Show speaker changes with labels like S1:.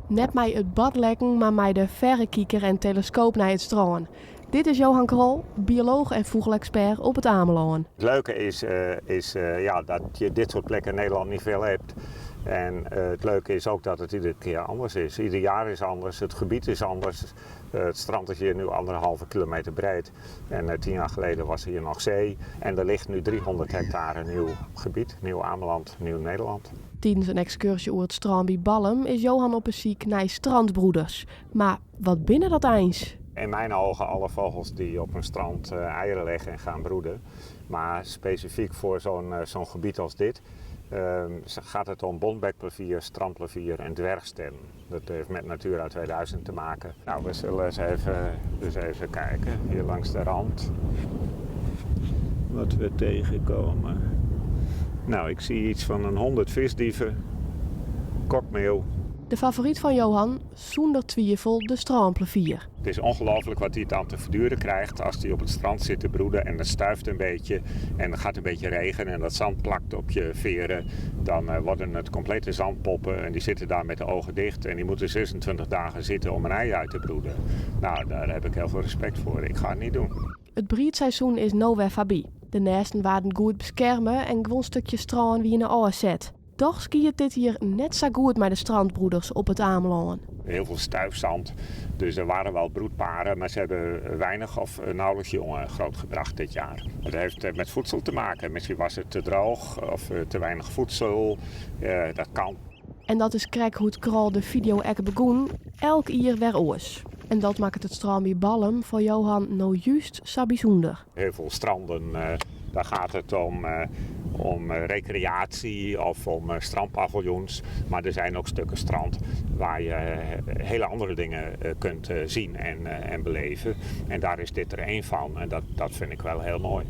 S1: Net mei it badlekken, mar mei de ferrekiker en teleskoop nei it strân. Dit is Johan Krol, biolooch en fûgelekspert op It Amelân.
S2: Het leuke is, is ja, dat je dit soort plekken in Nederland niet veel hebt. En het leuke is ook dat het iedere keer anders is. Ieder jaar is anders, het gebied is anders. Het strand is hier nu 1,5 kilometer breed. En 10 jaar geleden was hier nog zee. En er ligt nu 300 hectare nieuw gebied, Nieuw Ameland, Nieuw Nederland.
S1: Tidens in ekskurzje oer it strân by Ballum is Johan op 'e syk nei strandbroeders. Mar wat binne dat eins?
S2: In mijn ogen alle vogels die op een strand eieren leggen en gaan broeden. Maar specifiek voor zo'n gebied als dit gaat het om bontbekplevier, strandplevier en dwergstern. Dat heeft met Natura 2000 te maken. Nou, we zullen eens even kijken hier langs de rand wat we tegenkomen. Nou, ik zie iets van een 100 visdieven, kokmeeuw.
S1: De favoryt fan Johan, sûnder twivel de strânplevier.
S2: Het is ongelooflijk wat hij dan te verduren krijgt als hij op het strand zit te broeden en het stuift een beetje en het gaat een beetje regenen en dat zand plakt op je veren. Dan worden het complete zandpoppen en die zitten daar met de ogen dicht en die moeten 26 dagen zitten om een ei uit te broeden. Nou, daar heb ik heel veel respect voor. Ik ga het niet doen.
S1: It briedseizoen is no wer foarby. De nêsten waarden goed beskerme en guon stikjes strân wiene ôfset. Dochs giet dit jier net sa goed mei de strandbroeders op It Amelân.
S2: Heel veel stuifzand, dus er waren wel broedparen, maar ze hebben weinig of nauwelijks jongen grootgebracht dit jaar. Het heeft met voedsel te maken. Misschien was het te droog of te weinig voedsel. Dat kan.
S1: En dat is krekt hoe't Krol de video ek begûn, elk jier wer oars. En dat makket it strân by Ballum foar Johan no just sa bysûnder.
S2: Heel veel stranden, daar gaat het om recreatie of om strandpaviljoens. Maar er zijn ook stukken strand waar je hele andere dingen kunt zien en beleven. En daar is dit er één van en dat vind ik wel heel mooi.